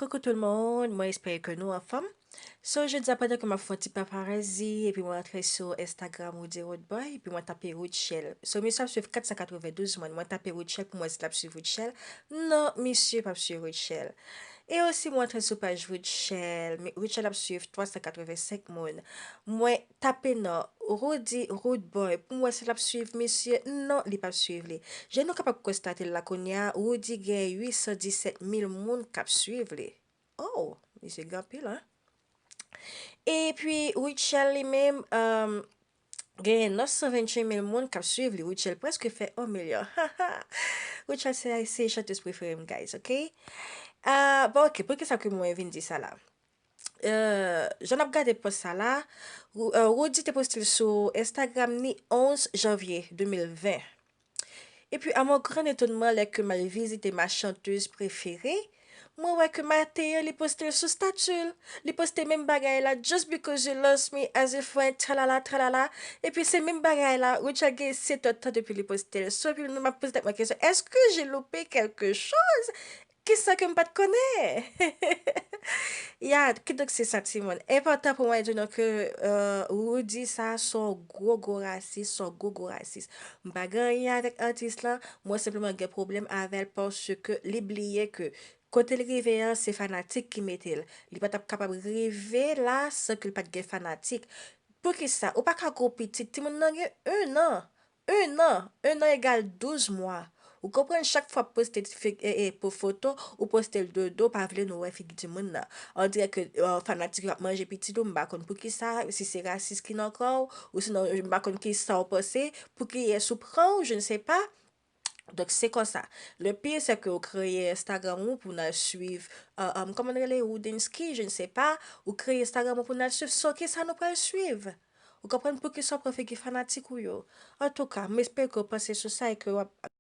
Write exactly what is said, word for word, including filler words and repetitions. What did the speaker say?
Coucou tout le monde, mwen espere ke nou anfòm. So, jodi a pandan ke m ap fè yon ti paparazi, epi mwen antre sou Instagram Roody Roodboy, epi mwen tape Rutshelle. So, misye ap swiv kat san katrevendouz moun. Mwen tape Rutshelle pou mwen si l ap swiv Rutshelle. Non, misye p ap swiv Rutshelle. E osi, mwen antre sou paj Rutshelle. Mi- Rutshelle ap swiv twa san katrevensenk moun. Mwen tape non Roody Roodboy pou mwen si l ap swiv misye. Non, li p ap swiv li. Jan nou kapab konstate l la kounye a, Roody gen uit san disèt mil moun k ap swiv li. Oh, misye gen anpil, hein? Epi, Rutshelle li menm, um, gen nèf san venntuit mil moun k ap swiv li. Rutshelle prèske fè yon milyon. Rutshelle se, se chantèz prefere m, guys, ok? Ah, bon, ok, poukisa ke mwen vin di sa la? Euh, jan n ap gade pòs sa la, Ro- euh, Roody te poste l sou Instagram ni onz janvye de mil ven. Epi, à mon grand étonnement, lè ke m al vizite ma chanteuse préférée, mwen wè ke maten an, li poste l sou stati l. Li poste menm bagay la, "Just because you lost me as a friend, tralala, tralala." Epi se menm bagay la, Rutshelle gen sèt an tan depi li poste l. So, epi m ap poze tèt mwen kesyon, èske j'ai loupé quelque chose? Kisa ke m pa t konnen? Ya, kidonk se sa, timoun. Enpòtan pou mwen di nou ke euh, Roody sa se yon gwo, gwo rasis, se yon gwo, gwo rasis. M pa gen anyen avèk atis lan, mwen senpleman gen pwoblèm avè l paske li bliye ke kote l rive an, se fanatik ki mete l. Li pa t ap kapab rive la san ke l pa t gen fanatik. Poukisa? Ou pa ka gwo pitit, timoun nan gen un an. Un an, un an egal douz mwa. Ou konprann, chak fwa w poste ti fig, e, e, pou foto, ou poste l de do, pa vle nou wè figi timoun nan. On dirè ke euh, fanatik yo ap manje pitit ou, m pa konn poukisa, si se rasis ki nan kò w, ou sinon, m pa konn kisa w panse, pou kiyès ou pran w, je ne sais pas. Donk, se konsa. Le pire, c'est que ou kreye Instagram ou pou n al swiv, euh, euh, kòman l rele, Roodensky, je ne sais pas, ou kreye Instagram ou pou n al swiv, so kisa nou pral swiv? Ou konprann poukisa w pran figi fanatik ou yo? Antouka, m espere ke w panse sou sa e ke w ap